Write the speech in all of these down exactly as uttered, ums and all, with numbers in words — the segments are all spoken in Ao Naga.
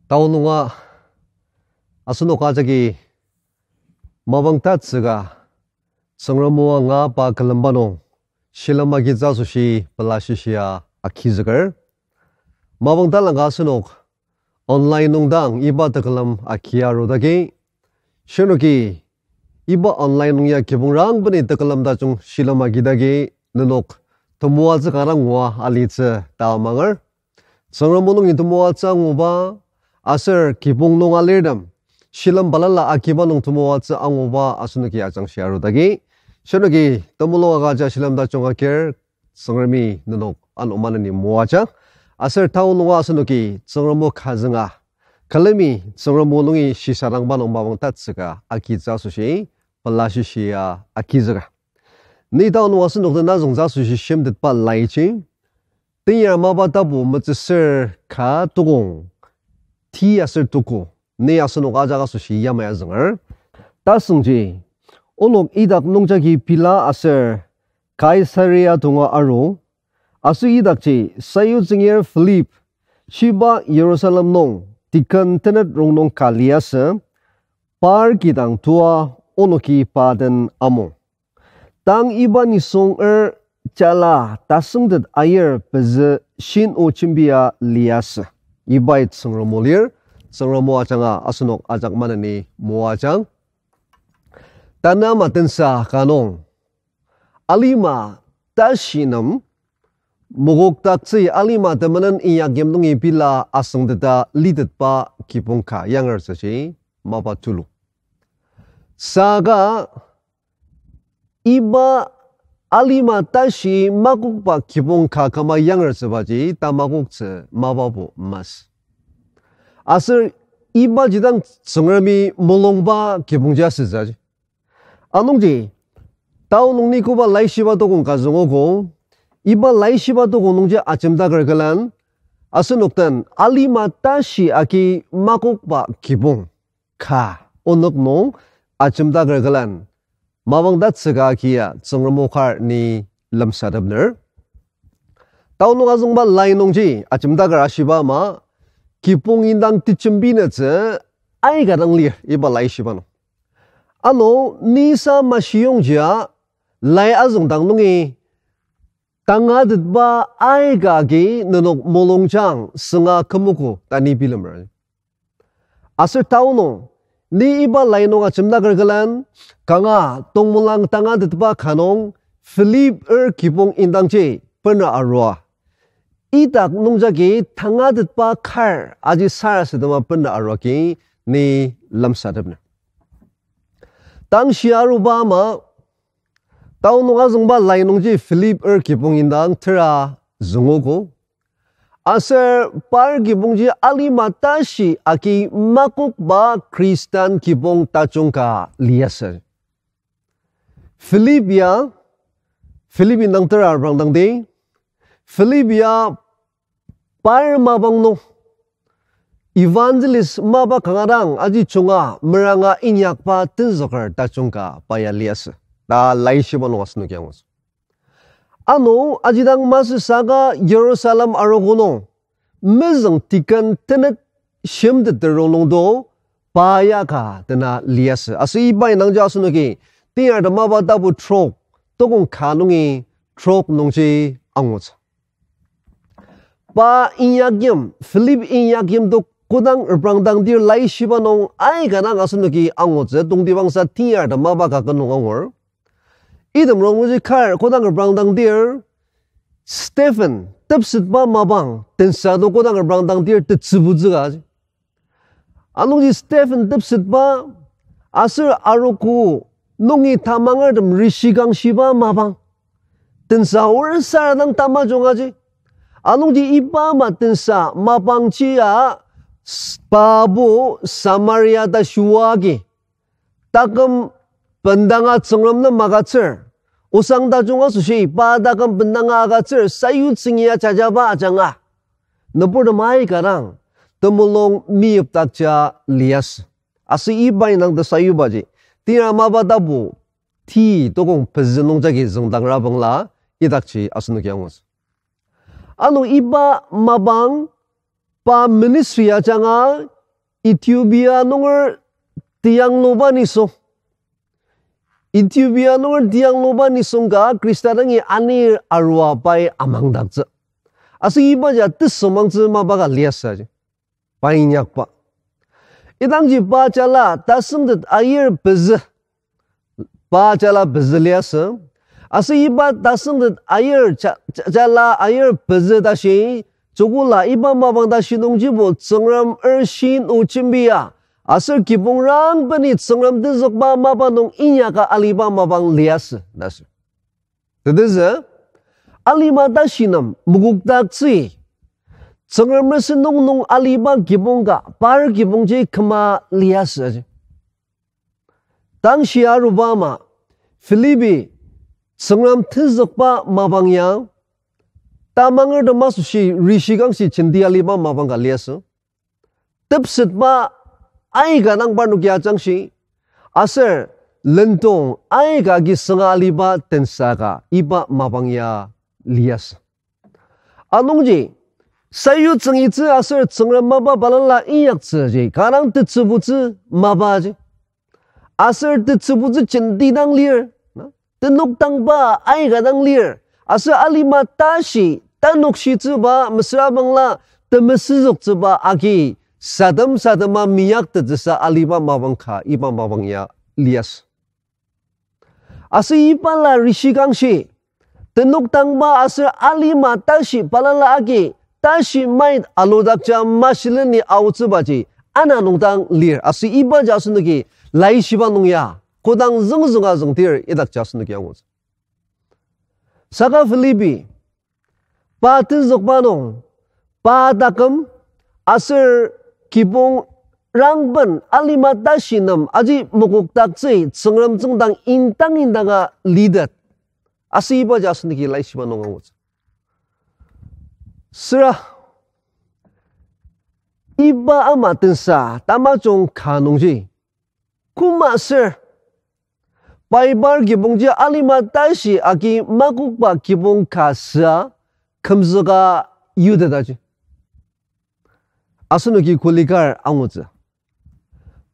Tao nunga asenok ajaki mapang tatsüka Tsüngrem o anga pa külemba nung shilem agitsü asoshi pela shishia agizüker. Mapang talangka asenok online nung dang iba tekülem agi arudagi, shinoki iba online nung ya kibong rang beni tekülem tajung shilem agidagi nenok temoatsü kanga ngua alitsü ta amanger. Tsüngrem o nungi temoatsü anguba, aser kibong nung alirtem shilem balala agiba nung temoatsü anguba asenoki ajangshi arudagi, shinoki temulung agüja shilem tajung agir, Tsüngremi nenok ano maneni moajang. Aser tao nunga asenoki Tsüngrem o kazünga külemi Tsüngrem o nungi shisadangba nung mapang tatsüka agitsü asoshi pela shishia agizüker. Ni tao nung asenok den azüngtsü asoshi shimtetba laiji, Tenyar Mapa tapu metsüsür ka tukong ti aser tuko, ni asenok ajak asoshi yamai azünger. Tasüngji, onok idak nungjagi pila aser Kaisaria tonga aru, aser idakji sayutsüngir Philip, shiba Jerusalem nung tiken tenet rongnung ka liasü, par kidang tua onoki pa den amung. Tang iba nisung er jala tasüngtet ayir pezü shin o jembia liasü. Ibai Tsüngrem o lir, Tsüngrem o ajanga asenok ajak maneni moajang. Tanü ama tensa ka nung, alima tashi nem mokokdaktsü alima temenen inyakyim nungi pila asüngteta litetba kibong ka yangertsüji mapa tulu. Saka iba alima tashi makokba kibong ka küma yangertsübaji tamakoktsü mapabo masü. Aser ibaji dang Tsüngremi mulungba kibongji asütsüji. Anungji, tao nung ni koba laishiba tokong ka züngogo, iba laishiba tokong nungji ajemdaker külen, asenok den alima tashi agi makokba kibong ka onok nung ajemdaker külen, mapang tatsüka agia Tsüngrem o kar ni lemsatepner. Tao nung azüngba lai nungji ajemdaker ashiba ama, kibong indang tejembinütsü aika dang lir iba laishiba nung. Ano nisa mashiyongjia lai azüngdang nungi tangatetba aika agi nenok mulungjang sünga kümogo ta ni bilemer. Aser tao nung, ni iba lai nung ajemdaker külen, kanga tongmolang tangatetba ka nung, Philip er kibong indangji bena arua. Idak nungjagi tangatetba kar aji sarasadema bena arua agi ni lemsatepner. Tang shi aruba ama, tao nung azüngba lai nungji Philip er kibong indang tera züngogo. Aser par kibongji alima tashi agi makokba Khristan kibong tajung ka liasü. Philip ya, Philip indang tera reprangdangdi, Philip ya par mapang nung evangelist mapa kanga dang aji junga meranga inyakba tenzüker tajung ka pa ya liasü ta laishiba nung asenoki angutsü. Ano aji dang masü saka Jerusalem arogo nung mezüng tiken tenet shimteter rongnung do pa ya ka tena liasü. Aser iba indangji asenoki Tenyartem mapa tapu trok, tokong ka nungi trok nungji angutsü. Pa inyakyim, Philip inyakyim to kodang reprangdangdir laishiba nung aika dang asenoki angutsü, tongtibangsa Tenyartem mapa ka ka nung angur. Item rongnungji kar kodang reprangdangdir, Stephen tepsetba mapang tensa to kodang reprangdangdir tetsübutsüka. Anungji Stephen tepsetba, aser arogo nungi tamangertem rishikangshiba mapang tensa orsara dang tamajungaji. Anungji iba ama tensa mapangji ya s-, pabo Samaria ta shua agi taküm bendanga Tsüngrem nem agütsür, osang tajung asoshi pa taküm bendanga agütsür, sayutsüngi ya jajaba ajanga nüburtem aika dang temulung meyipdakja liasü. Aser iba indang tesayubaji, Tenyartem mapa tapu ti tokong pezü nungjagi züngdangra bangla idakji asenoki angutsü. Ano iba mapang pa ministry ajanga Ethiopia nunger teyangluba nisung. Ethiopia nunger teyangluba nisung ka Khrista dangi anir arua pai amangdaktsü. Aser ibaji tesümangtsü mapa ka liasü ji. Pa inyakba. Idangji pa jala tasüngtet ayir pezü. Pa jala pezü liasü. Aser iba tasüngtet ayir ja-, ja-, jala ayir pezü tashi, joko la iba mapang tashi nungjibo Tsüngrem er shin o jembia. Aser kibong rangpeni Tsüngrem tenzükba mapa nung inyaka aliba mapang liasü ta sür. Tetezü, alima tashi nem mokokdaktsü. Tsüngrem mesü nung nung aliba kibong ka par kibongji küma liasü ji. Tangshi aruba ama, Philippi Tsüngrem tenzükba mapang ya, tamangertem asoshi rishikangshi jenti aliba mapang ka liasü. Tepsetba aika dang parnok ya ajangshi, aser lendong aika agi sünga aliba tensa ka iba mapang ya liasü. Anungji, sayutsüngitsü aser Tsüngrem mapa balala inyaktsüji kanga dang tetsübutsü mapaji. Aser tetsübutsü jenti dang lir, na? Tenük tangba aika dang lir. Aser alima tashi, tanükshitsüba mesüra bangla temesüzüktsüba agi sadem sadema minyaktettsüsa aliba mapang ka iba mapang ya liasü. Aser iba la rishikangshi, tenük tangba aser alima tashi balala agi, tashi mait aludakja mashileni aotsübaji, ana nung dang lir. Aser ibaji asenoki laishiba nung ya kodang züngzünga züngdir idakji asenoki angutsü. Saka Philippi, pa tenzükba nung, pa taküm, aser kibong rangben alima tashi nem aji mokokdaktsü Tsüngrem tsüngdang indang indanga litet. Aser ibaji asenoki laishiba nung angutsü. Süra, iba ama tensa tamajung ka nungji, koma ser, pai par kibongji alima tashi agi makokba kibong ka süa kümzüka yutetaji. Asenoki kulikar angutsü.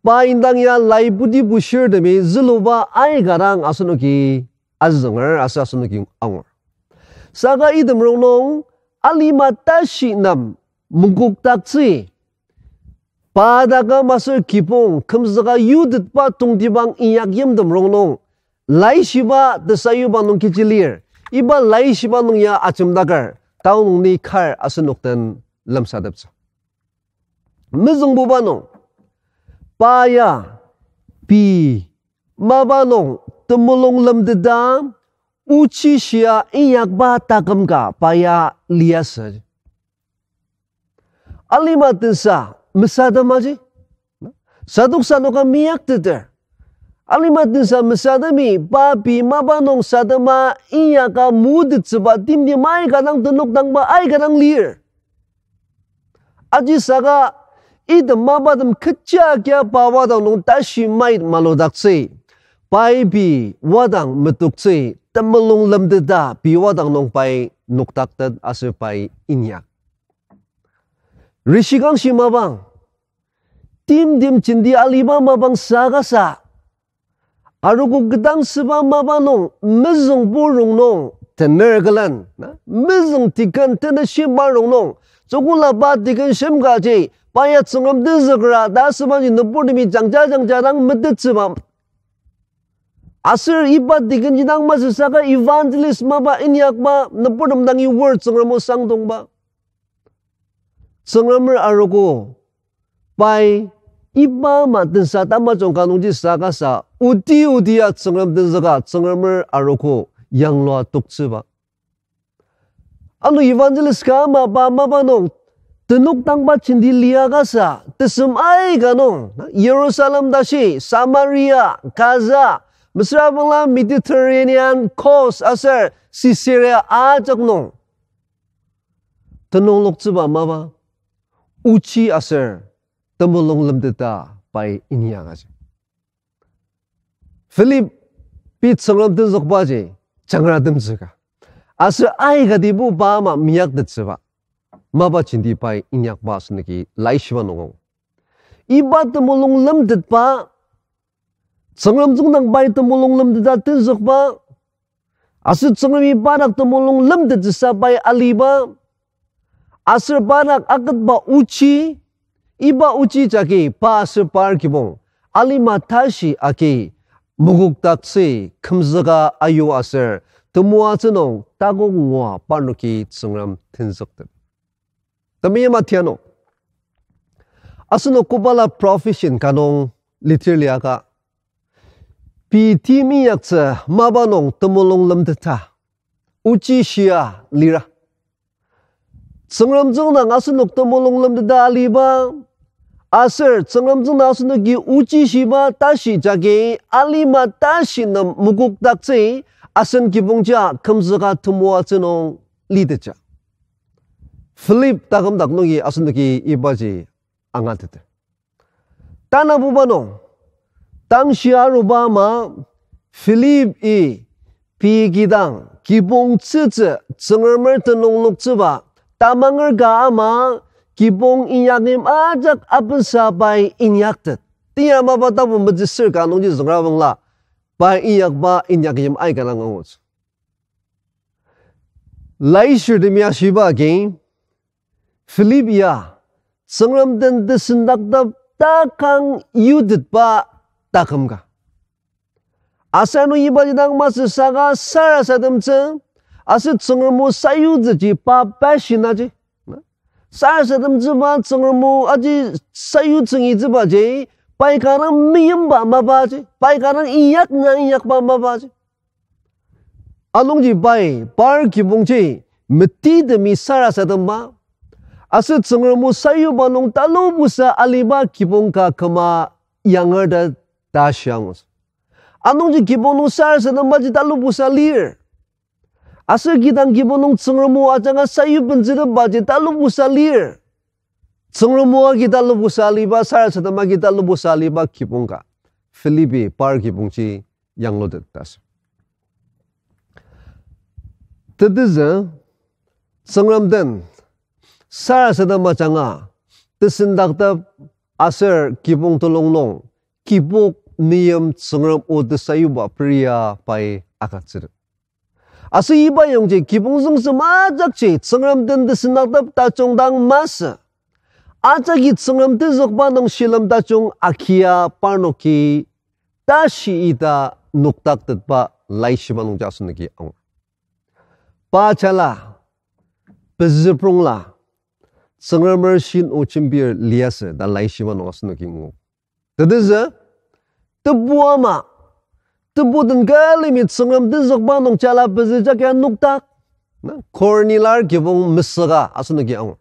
Pa indang ya lai puti pushirtemi züluba aika dang asenoki azünger aser asenoki angur. Saka item rongnung alima tashi nem mokokdaktsü, pa taküm aser kibong kümzüka yutetba tongtibang inyak yimtem rongnung, laishiba tesayuba nung kechi lir, iba laishiba nung ya ajemdaker, tanü nung ni kar asenok den lemsateptsü. Mezüngbuba nung, pa ya, pei, mapa nung temulung lemteta, ochi shia inyakba taküm ka pa ya liasü. Alima tensa mesademaji, sadok sadok ka minyakteter. Alima tensa mesademi pa pei mapa nung sadema inyaka motettsüba timtem aika dang tenük tangba aika dang lir. Aji saka item mapatem kecha kia pa wadang nung tashi mait maludaktsü, pai pei wadang metoktsü, temulung lemteta pei wadang nung pai nokdaktet aser pai inyak. Rishikangshi mapang, timtem jenti aliba mapang saka sa, arogo ketdangsüba mapa nung mezüngbu rongnung tener külen, na, mezüng tiken teneshimba rongnung, joko la pa tiken shimkaji, pa ya Tsüngrem tenzükra ta asübaji nüburtemi jangja jangja dang metettsüba. Aser iba tikenji dang masü saka evangelist mapa inyakba nüburtem dangi word Tsüngrem o sangdongba. Tsüngremer arogo, pai iba ama tensa tamajung ka nungji saka sa, oti oti ya Tsüngrem tenzüka Tsüngremer arogo yanglua toktsüba. Ano evangelist ka ama pa mapa nung tenük tangba jenti liaka sa, tesem aika nung, Jerusalem tashi, Samaria, Gaza, mesüra bangla Mediterranean coast aser Caesarea ajak nung tenüng loktsüba mapa, ochi aser temulung lemteta pai inyakaji. Philippi Tsüngrem tenzükbaji jangratemtsüka, aser aikatibo pa ama minyaktettsüba mapa jenti pai inyakba asenoki laishiba nung angur. Iba temulung lemtetba, Tsüngrem tsüngdang pai temulung lemteta tenzükba, aser Tsüngremi pa dak temulung lemtettsüsa pai aliba, aser pa dak aketba ochi, iba ochi jagi pa aser par kibong alima tashi agi mokokdaktsü kümzüka ayu aser temoatsü nung takok ngua parnoki Tsüngrem tenzüktet. Temeim atiano, asenok kobala profession ka nung litir liaka, pei ti inyaktsü mapa nung temulung lemteta, ochi shia lira. Tsüngrem tsüngdang asenok temulung lemteta aliba, aser Tsüngrem tsüngdang asenoki ochi shiba tashi jagi alima tashi nem mokokdaktsü asen kibongjia kümzüka temoatsü nung litetja. Philip taküm dak nungi asenoki ibaji angateter. Tanabuba nung, tangshi aruba ama, Philip-i pei kidang kibong tsütsü Tsüngremer tenüng loktsüba tamanger ka ama, kibong inyaknim ajak apensa pai inyaktet. Tia mapa tapu metsüsür ka nungji züngra bangla, pai inyakba inyaknim aika dang angutsü. Laishirtemi ashiba agi, Philip ya, Tsüngrem den tesendaktep takang yutetba taküm ka. Aser ano ibaji dang masü saka sarasademtsü, aser Tsüngrem o sayutsüji pa passion aji. Sarasademtsüba Tsüngrem o aji sayutsüngitsübaji, pai kanga meimba mapaji, pai kanga inyakna inyakba mapaji. Anungji pai, par kibongji, metitemi sarasademba, aser Tsüngrem o sayuba nung talubusa aliba kibong ka küma yangertet ta shiangus. Anungji kibong nung sarasadembaji talubusa lir. Aser kidang kibong nung Tsüngrem o ajanga sayubentsütetbaji talubusa lir. Tsüngrem o agi talubusa aliba, sarasadem agi talubusa aliba kibong ka Philip-i par kibongji yanglutet ta sü. Tetezü, Tsüngrem den sarasadem ajanga tesendaktep aser kibong telung nung kibok meim Tsüngrem o tesayuba peria pai agütsütet. Aser iba yongji kibong züngsem ajakji Tsüngrem den tesendaktep tajung dang masü. Ajaki Tsüngrem tenzükba nung shilem tajung akia parnoki tashi ita nokdaktetba laishiba nungji asenoki angur. Pa jala, pezüprongla, Tsüngremer shin o jembir liasü ta laishiba nung asenoki angur. Tetezü, tebu ama, tebu den külemi Tsüngrem tenzükba nung jala pezü jagia nokdak. Na, Kornilar kibong mesüka asenoki angur.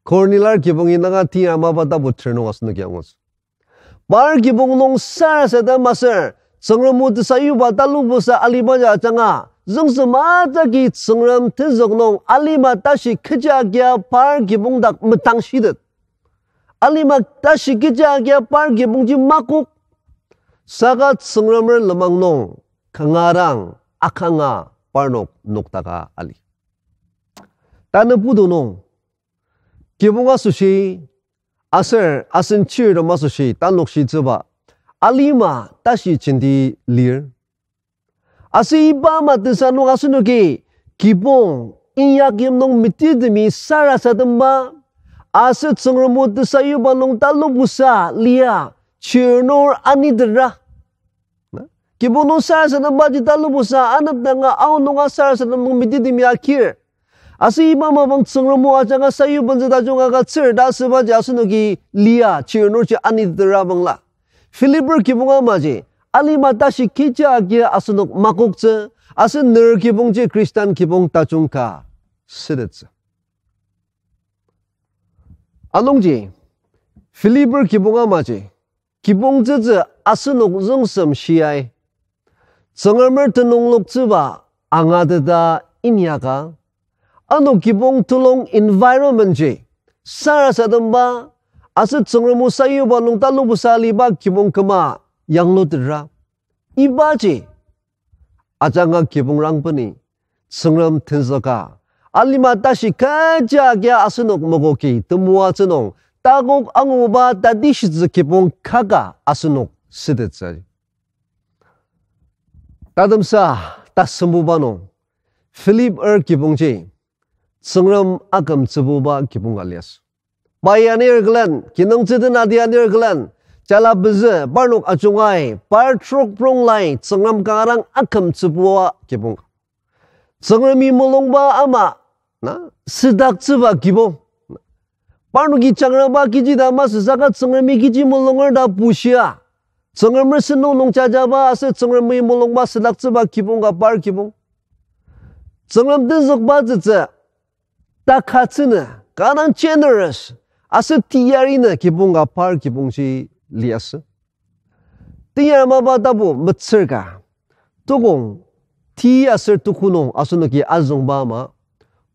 Kornilar kibongi nanga tia mapa tapu ter nung asenoki angutsü. Par kibong nung sarasadem aser, Tsüngrem o tesayuba talubusa alibaji ajanga, züngsem ajaki Tsüngrem tenzük nung alima tashi kecha agia par kibong dak metangshitet. Alima tashi kecha agia par kibongji makok. Saka Tsüngremer lenmang nung kanga dang akanga parnok nokdaka ali. Tanü putu nung, kibong asoshi, aser asen chirtem asoshi, tanokshitsüba, alima tashi jenti lir. Aser iba ama tensa nung asenoki, kibong, inyakyim nung metitemi sarasademba, aser Tsüngrem o tesayuba nung talubusa lia, chirnur anitetra. Na? Kibong nung sarasadembaji talubusa anepdanga aonunga sarasadem nung metitemi akir. Aser iba mapang Tsüngrem o ajanga sayubentsü tajung agütsür ta asübaji asenoki lia, chirnurji anitetra bangla. Philipper kibong amaji, alima tashi kecha agia asenok makoktsü, aser ner kibongji Christian kibong tajung ka sütettsü. Anungji, Philipper kibong amaji, kibong tsütsü asenok züngsem shiai. Tsüngremer tenüng loktsüba angateta inyaka, ano kibong telung environment ji, sarasademba, aser Tsüngrem o sayuba nung talubusa aliba kibong küma yanglutetra. Ibaji, ajanga kibong rangbeni, Tsüngrem tenzüka, alima tashi kecha agia asenok mokoki temoatsü nung takok anguba tatishitsü kibong kaka asenok sütettsü. Tatemsa tasembuba nung, Philip er kibongji, Tsüngrem akümtsübuba kibong ka liasü. Pai anir külen, kinungtsü tenati anir külen, jala pezü, parnok ajungai, par trok pronglai, Tsüngrem kanga dang akümtsübua kibong. Tsüngremi mulungba ama, na, südaktsüba kibong. Parnoki jangraba kechi ta masü saka Tsüngremi kechi mulunger ta bushia. Tsüngremer sentong nung jajaba aser Tsüngremi mulungba südaktsüba kibong ka par kibong. Tsüngrem tenzükba tsütsü, takatsünü, kanga dang generous, aser teyari nü kibong ka par kibongji liasü. Teyar mapa tapu metsür ka, tukong ti aser tuku nung asenoki azüngba ama,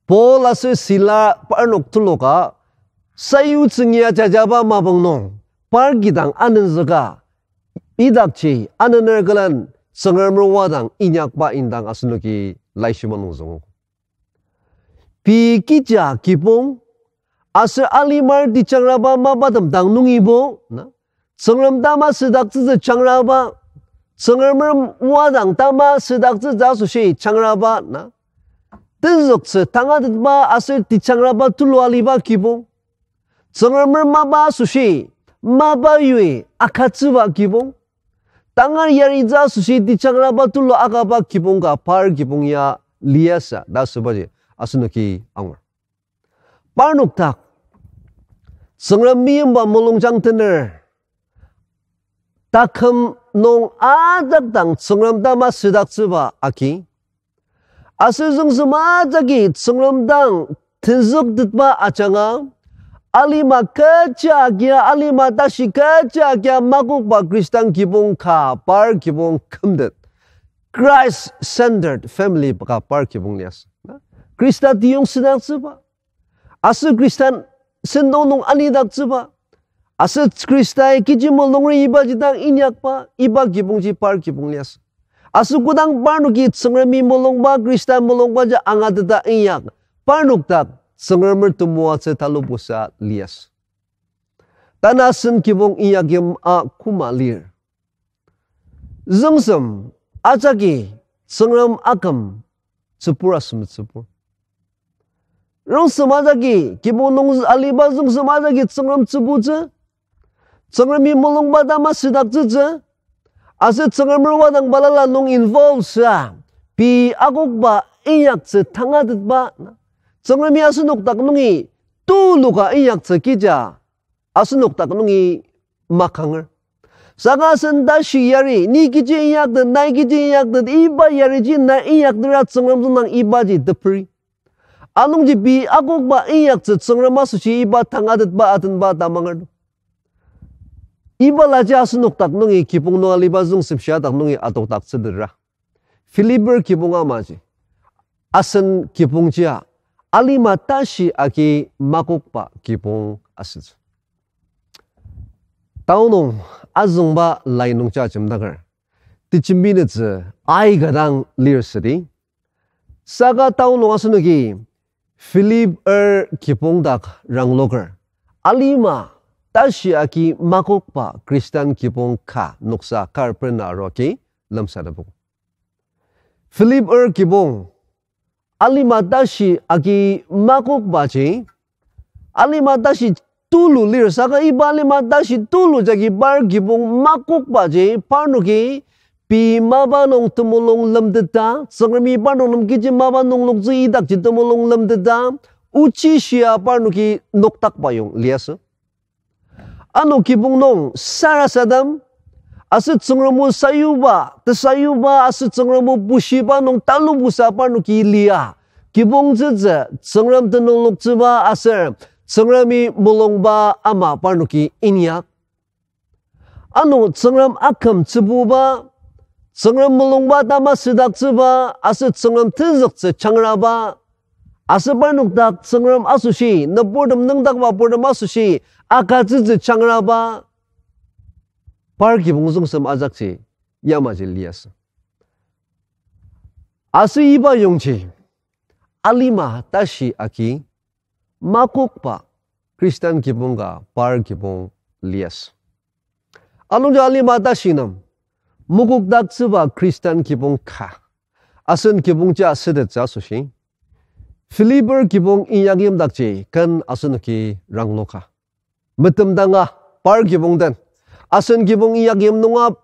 Paul aser Sila parnok tuluka sayutsüngi ajajaba mapang nung, par kidang anenzüka, idakji anener külen Tsüngremer wadang inyakba indang asenoki laishiba nung züngogo. Pei kecha kibong, aser alimar tejangraba mapatem dang nungibo, na, Tsüngrem tama südaktsütsü jangraba, Tsüngremer wadang tama südaktsütsü asoshi jangraba, na, tenzüktsü tangatetba aser tejangraba tulu aliba kibong. Tsüngremer mapa asoshi, mapa yoi akatsüba kibong. Tangar yaritsü asoshi tejangraba tulu akaba kibong ka par kibong ya liasü ta asübaji asenoki angur. Parnok dak, Tsüngrem meimba mulungjang tener, taküm nung ajak dang Tsüngrem tama südaktsüba agi, aser züngsem ajaki Tsüngrem dang tenzüktetba ajanga, alima kecha agia, alima tashi kecha agia makokba Khristan kibong ka par kibong kümtet. Christ-centered family ka par kibong liasü. Khrista tiyong südaktsüba, aser Khristan sentong nung anidaktsüba, aser Khristai kechi mulungri ibaji dang inyakba, iba kibongji par kibong liasü. Aser kodang parnoki Tsüngremi mulungba, Khristan mulungbaji angateta inyak, parnok dak Tsüngremer temoatsü talubusa liasü. Tanü asen kibong inyakyim a koma lir. Züngsem ajaki Tsüngrem aküm tsübur asem tsübur. Rongsen ajaki, kibong nung aliba züngsem ajaki Tsüngrem tsübutsü, Tsüngremi mulungba tama südaktsütsü, aser Tsüngremer wadang balala nung involve sa, pei akokba inyaktsü tangatetba, Tsüngremi asenok dak nungi tuluka inyaktsü kija, asenok dak nungi makanger. Saka asen tashi yari, ni kechi inyaktet, nai kechi inyaktet, iba yariji nai inyakdera Tsüngrem tsüngdang ibaji teperi. Anungji pei akokba inyaktsü Tsüngrem asoshi iba tangatetba atenba tamanger. Iba laji asenok dak nungi kibong nung aliba züngsem shia dak nungi adokdaktsütetra. Philipper kibong amaji, asen kibongjia, alima tashi agi makokba kibong asütsü. Tao nung azüngba lai nungja jemdaker, tejembinütsü aika dang lir südi. Saka tao nung asenoki Philipper kibong dak rangloker, alima tashi agi makokba Khristan kibong ka noksa kar prena aruagi lemsatepok. Philipper kibong, alima tashi agi makokbaji, alima tashi tulu lir saka iba alima tashi tulu jagi par kibong makokbaji parnoki pei mapa nung temulung lemteta, Tsüngremi parnok nem kechi mapa nung loktsü idakji temulung lemteta, ochi shia parnoki noktakba yong liasü. Ano kibong nung sarasadem, aser Tsüngrem o sayuba, tesayuba, aser Tsüngrem o bushiba nung talubusa parnoki lia, kibong tsütsü Tsüngrem tenüng loktsüba aser Tsüngremi mulungba ama parnoki inyak. Ano Tsüngrem aküm tsübuba, Tsüngrem mulungba tama südaktsüba, aser Tsüngrem tenzüktsü jangraba, aser parnok dak Tsüngrem asoshi, nüburtem nüngdakba purtem asoshi, agütsütsü jangraba, par kibong züngsem ajakji yamaji liasü. Aser iba yongji, alima tashi agi makokba Khristan kibong ka par kibong liasü. Anungji alima tashi nem, mokokdaktsüba Khristan kibong ka, asen kibongji asütettsü asoshi, Philipper kibong inyakyimdakji ken asenoki rangloka. Metemdanga par kibong den, asen kibong inyakyim nunga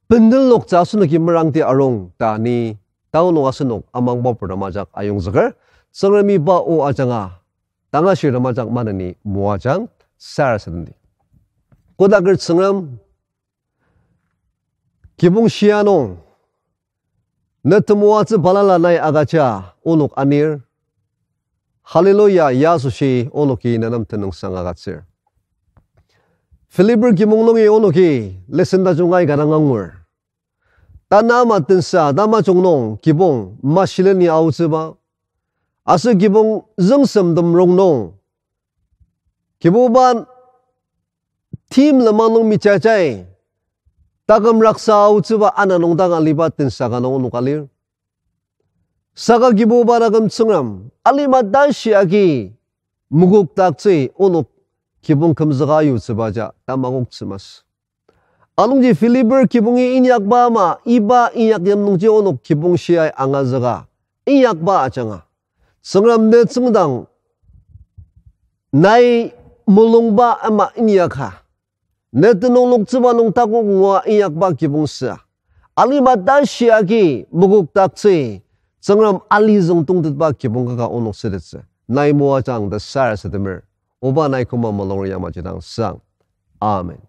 peneloktsü asenoki merangti arung ta ni tanü asenok amangba purtem ajak ayongzüker, Tsüngremi pa o ajanga tanga shirtem ajak maneni moajang sarasademdi. Kodaker Tsüngrem, kibong shia nung ne temoatsü balala nai agüja onok anir. Hallelujah, ya asoshi onoki ne nem tenüngsang agütsür. Philipper kibong nungi onoki lesson tajung aika dang angur. Tanü ama tensa tamajung nung kibong mashileni aotsüba, aser kibong züngsemtem rongnung Kibuba tim lenmang nung mijajai, taküm raksa aotsüba ana nung dang aliba tensa ka nung onok alir. Saka Kibuba taküm Tsüngrem, alima tashi agi mokokdaktsü onok kibong kümzüka yutsüba ja tamakoktsü masü. Anungji Philipper kibongi inyakba ama, iba inyakyim nungji onok kibong shiai angazüka inyakba ajanga, Tsüngrem ne tsüngdang nai mulungba ama inyaka, ne tenüng noktsüba nung takok ngua inyakba kibong süa, alima tashi agi mokokdaktsü Tsüngrem alizüng tongtetba kibong kaka onok sütettsü nai moajang ta sarasademer. Oba nai küma mulung yamaji dang sang. Amen.